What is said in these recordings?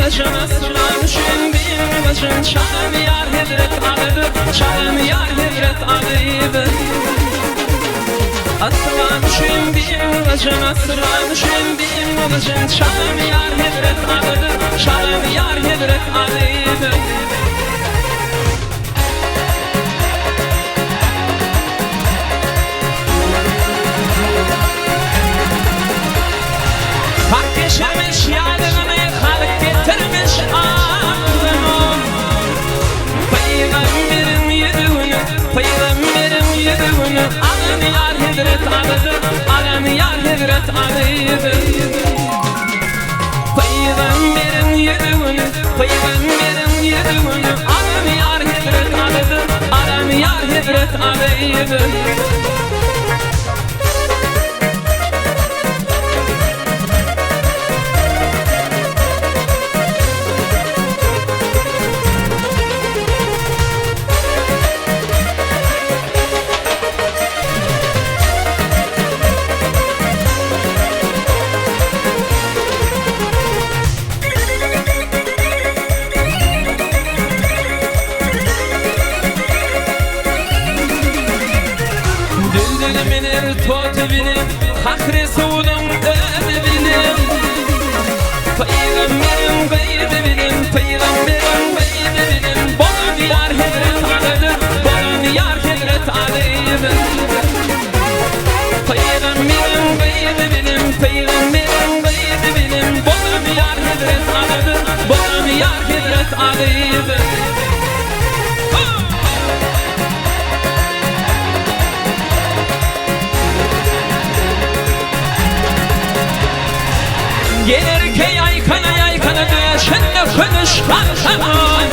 olajyn Asla düşündim olajyn Çalam ýar hezret Alydyr Çalam ýar hezret Alydyr Asla düşündim olajyn Asla düşündim olajyn Çalam ýar hezret Alydyr Çalam ýar hezret Alydyr Hak geçirmiş ýadygyny, Halyk getirmiş adygyny. Pygamberiň ýüzügini, Pygamberiň ýüzügini Alan ýar Hezret Alydyr, Alan ýar Hezret Alydyr. Pygamberiň ýüzügini, Pygamberiň ýüzügini Alan ýar Hezret Alydyr, Alan ýar Hezret Alydyr. Düldül miner, toty biner, Hak Resulyň özi biner. Pygamberiň gyzy biner, Pygamberiň gyzy biner. Bolan ýar Hezret Alydyr, Bolan ýar Hezret Alydyr. Pygamberiň gyzy biner, Pygamberiň gyzy biner. Bolan ýar Hezret Alydyr, Bolan ýar Hezret Alydyr. Gelerke ýaýkana ýaýkana döşünde kümüş halkany.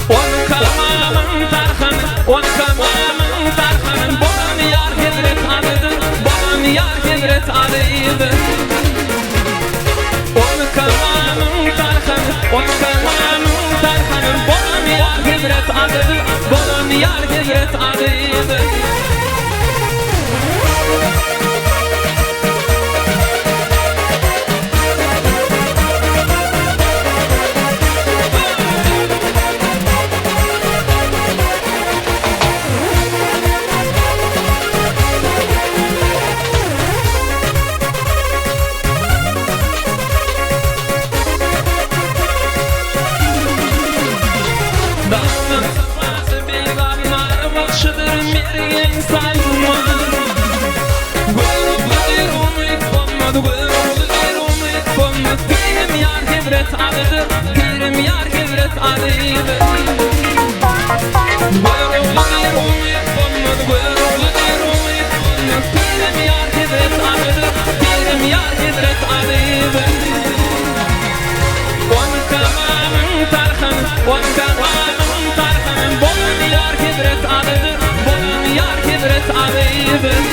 On kamamyň tarhany, on kamamyň tarhany, Bolan ýar Hezret Alydyr, bolan ýar Hezret Alydyr. On kamamyň tarhany, on kamamyň tarhany, Bolan ýar Hezret Alydyr, bolan ýar Hezret Alydyr. Daglaň sapasy begamlar bagşydyr mergen Salman. Görogly diýr umyt bolmaz, Görogly diýr umyt bolmaz, Pirim ýar Hezret Alydyr, Pirim ýar Hezret Alydyr. Görogly diýr umyt bolmaz, Görogly diýr umyt bolmaz, Pirim ýar Hezret Alydyr, Pirim ýar Hezret Alydyr. On kamamyň tarhany, on kamamyň tarhany, Bolan ýar Hezret Alydyr, bolan ýar Hezret Alydyr.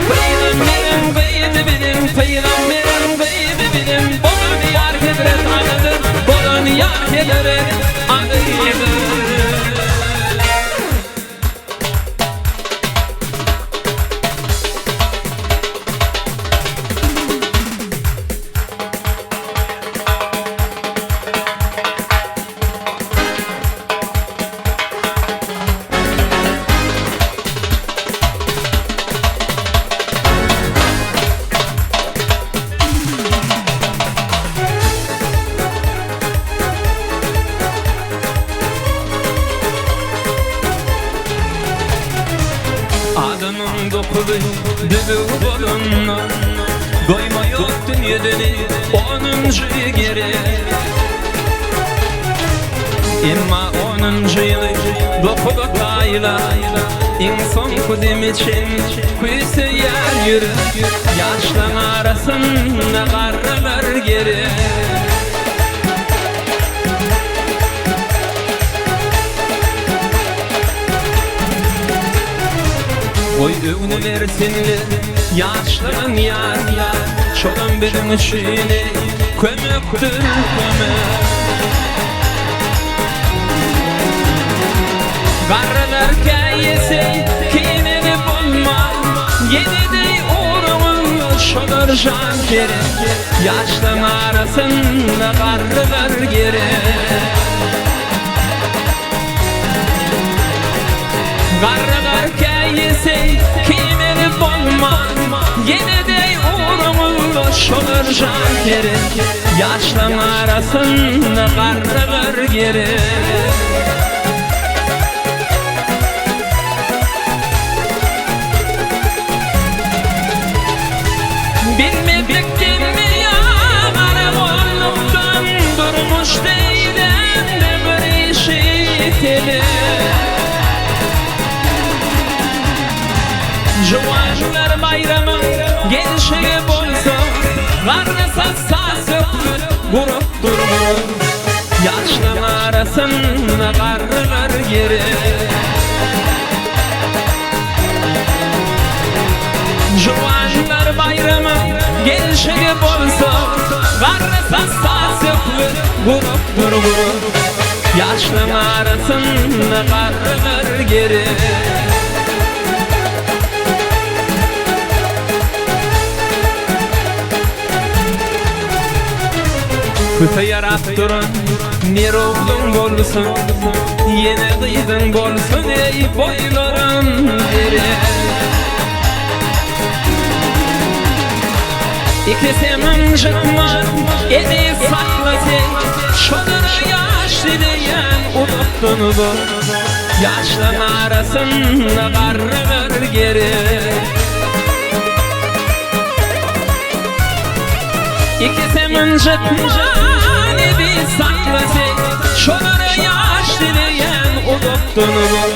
Pygamberiň gyzy bilen, pygamberiň gyzy bilen, Bolan ýar Hezret Alydyr, bolan ýar Hezret Alydyr. Adamyň dokuzy düzüw bolanda, Doýma ýok dünýeden onunjy gerek. Emma onunjy ýyly dokuza taýla, Iň soňky demi çen küýseýär ýürek. Ýaşlaň arasynda garrylar gerek. Goý öwnübersinler ýaşlaryň ýar Şolam biziň üçin kömekdir kömek. Garrylar käýese kineli bolma Ýene-de uruňyz şolar. şolar jan gerek. Ýaşlaň arasynda garrylar gerek. Garrylar käýese kimeli bolman, Ýene-de ugrumyzda şolar jan gerek. Ýaşlaň arasynda garrylar gerek. Bilmedik demmi ýa garagollukdan Durmuş diýlende bir işiteli. Juwanlar baýramyň gelşigi bolsa, Garrysa saz söhbet gurup durmaz. Ýaşlaň arasynda garrylar gerek. Juwanlar baýramyň gelşigi bolsa, Garrysa saz söhbet gurup durmaz. Ýaşlaň arasynda garrylar gerek. Köse ýarap duran ner ogluň bolsun, Ýene gyzyň bolsun eý boýlaram dere. Ikisem ynjytman eziz sakla sen, Şolara ýaş dileýän uzakdan uzak. Ýaşlaň arasynda garrylar gerek. Ikisem ynjytman eziz sakla sen, Şolara ýaş dileýän uzakdan uzak.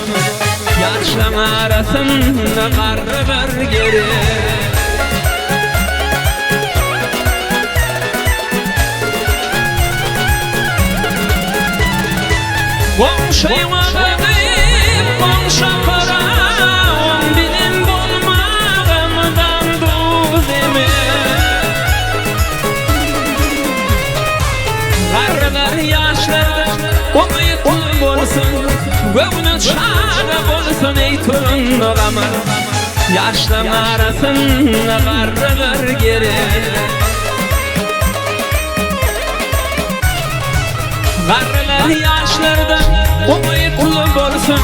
Ýaşlaň arasynda garrylar gerek. Goňşyňa gyzyp goňşa gara, Oň bilen bolmagamdan duz emer. Garrylar ýaşlardan umytly bolsun, Göwni çaga bolsun eý turunda gama. Ýaşlaň arasynda garrylar gerek. Garrylar ýaşlardan umytly bolsun,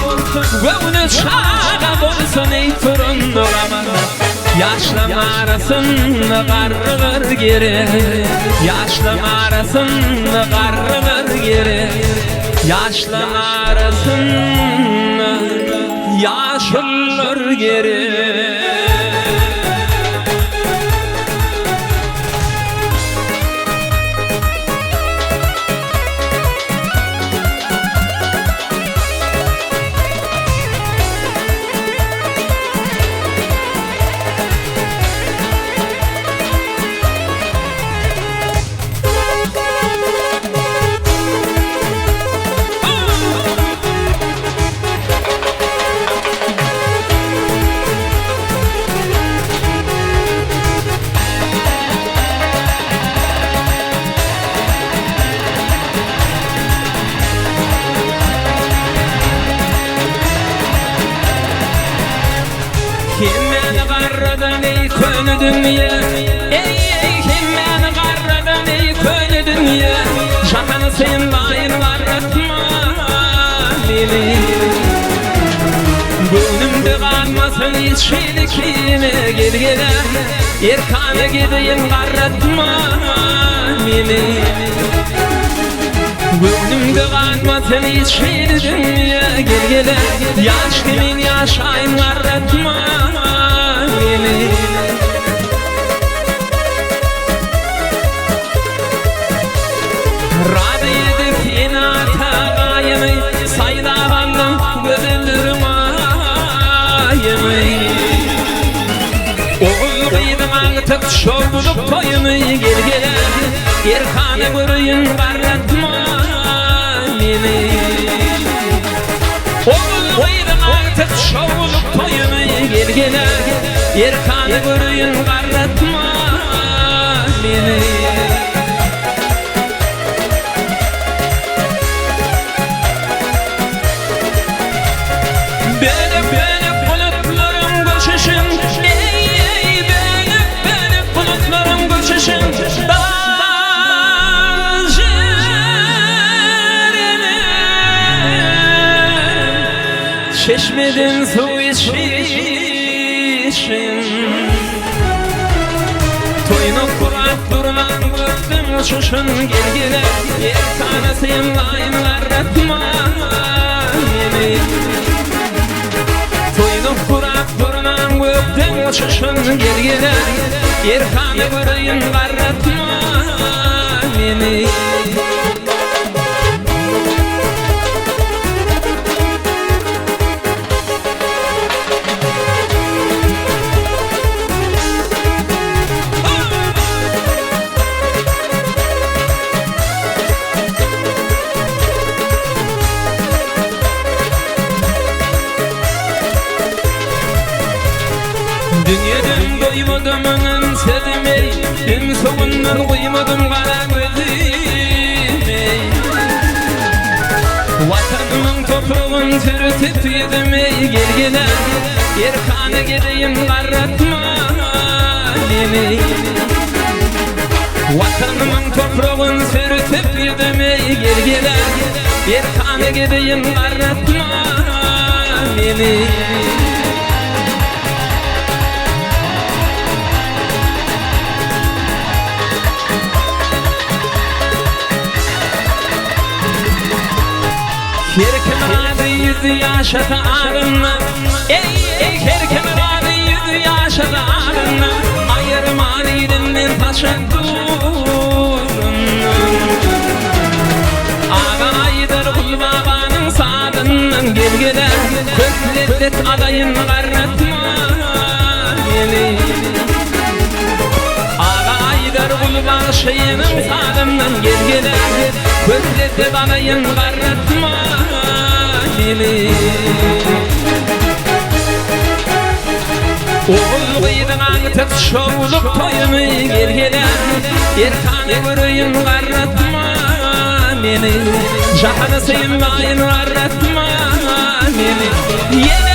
Göwni çaga bolsun eý turunda gama. Ýaşlaň arasynda garrylar gerek. Ýaşlaň arasynda garrylar gerek. Ýaşlaň arasynda ýaşulular gerek. Hemmäni garradan eý köne dünýe, Eý-eý, hemmäni garradan eý köne dünýe, Jahany synlaýyn garratma meni. Göwnümde galmasyn hiç hili kine, Gel-gel-ä, erkana gideýin garratma meni. Göwnümde galmasyn hiç hili dünýe, Gel-gel-ä, ýaş kimin ýaşaýyn garratma meni. Razy edip ene-ata gaýyny, Saýlap aldym gözelligiň aýyny. Ogul-gyzyň agtyk şowluk toýuny, Gel-gel-ä, erkana göreýin garratma meni. Ogul-gyzyň agtyk şowluk toýuny, Gel-gel-ä, erkana göreýin garratma meni. Bölek-bölek bulutlaryň göçüşin, Eý-eý, bölek-bölek bulutlaryň. için Toýuna gurap durman gördüm uçuşun Gel gele erkana synlaýyn garratma meni Toýuna gurap durman gökden uçuşun Gel gele erkana göreýin garratma meni Dünýeden doýmadym öňem sözüm ey, Iň soňundan goýmadym gara gözüm ey. Watanymyň topragyn sürtüp ýüzüm ey, Gel gele, erkana geleýin garratma meni. Watanymyň topragyn sürtüp ýüzüm ey, Gel gele, erkana geleýin garratma meni. Her kim razy ýüzi ýaşasa adyndan, Eý, eý, her kim razy ýüzi ýaşasa adyndan, Aýyrman ilinden saçak duzundan. Aga aýdar Gulbabanyň sazyndan, Gel gele, köp lezzet alaýyn garratma meni. Aga aýdar Gulbagşynyň sazyndan, Gel gele, köp lezzet alaýyn garratma meni. Ogul gyzyň agtyk şowluk toýuny, Gel gele, erkana göreýin garratma meni. Jahany synlaýyn garratma meni. Ýene.